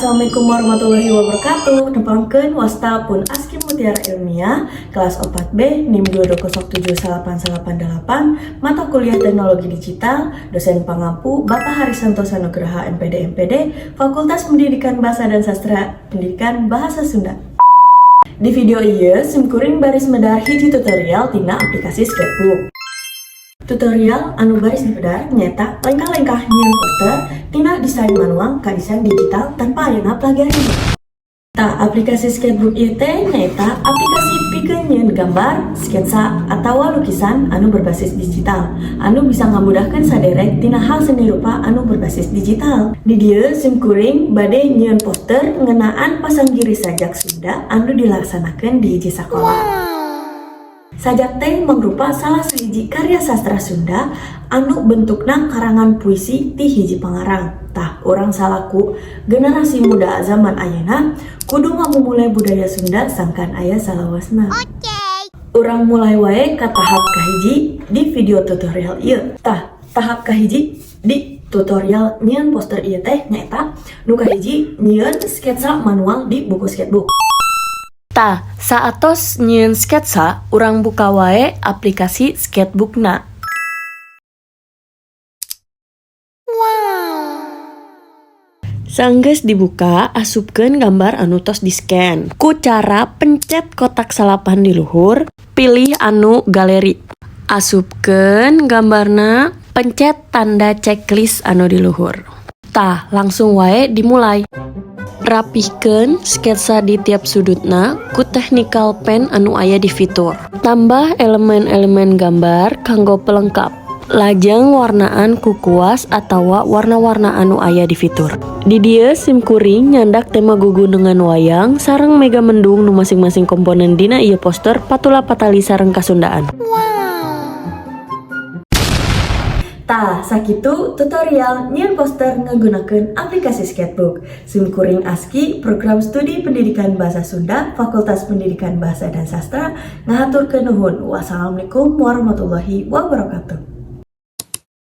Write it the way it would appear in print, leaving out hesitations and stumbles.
Assalamualaikum warahmatullahi wabarakatuh. Tepangkeun, wasta pun Aski Mutiara Ilmiah, kelas 4B, NIM 2207988, mata kuliah Teknologi Digital, dosen pangampu Bapak Hari Santosa Nugraha MPD MPD, Fakultas Pendidikan Bahasa dan Sastra Pendidikan Bahasa Sunda. Di video ieu, simkuring baris medar hiji tutorial tina aplikasi Sketchbook. Tutorial anu baris dipedar nyaeta lengkah-lengkah nyieun poster tina desain manual ka desain digital tanpa ayana plagiarisme. Tah, aplikasi Sketchbook ieu teh nyaeta aplikasi pikeun nyieun gambar, sketsa, atawa lukisan anu berbasis digital anu bisa ngamudahkeun saderek tina hal seni rupa anu berbasis digital. Di dieu simkuring bade nyieun poster ngeunaan pasanggiri sajak Sunda anu dilaksanakeun di hiji sakola. Sajak teh mangrupa salah sahiji karya sastra Sunda anu bentukna karangan puisi ti hiji pangarang. Tah, urang salaku generasi muda zaman ayeuna kudu ngamumule budaya Sunda sangkan aya salawasna. Urang mulai wae ka tahap kahiji di video tutorial ieu. Tah, tahap kahiji di tutorial nyieun poster ieu teh nyaeta nu kahiji, nyieun sketsa manual di buku sketchbook. Tah, saatos nyieun sketsa, urang buka wae aplikasi Sketchbookna. Sanggeus dibuka, asupkeun gambar anu tos di-scan. Ku cara pencet kotak salapan di luhur, pilih anu galeri. Asupkeun gambarna, pencet tanda checklist anu di luhur. Tah, langsung wae dimulai. Rapihkeun sketsa di tiap sudutna ku technical pen anu aya di fitur. Tambah elemen-elemen gambar kanggo pelengkap. Lajeng warnaan ku kuas atawa warna-warna anu aya di fitur. Di dieu simkuring nyandak tema gugunungan wayang sareng mega mendung nu masing-masing komponen dina ieu poster patula patali sareng kasundaan. Tah, sakitu tutorial nyieun poster ngagunakeun aplikasi Sketchbook. Simkuring Aski, program studi Pendidikan Bahasa Sunda, Fakultas Pendidikan Bahasa dan Sastra, ngahaturkeun nuhun. Wassalamualaikum warahmatullahi wabarakatuh.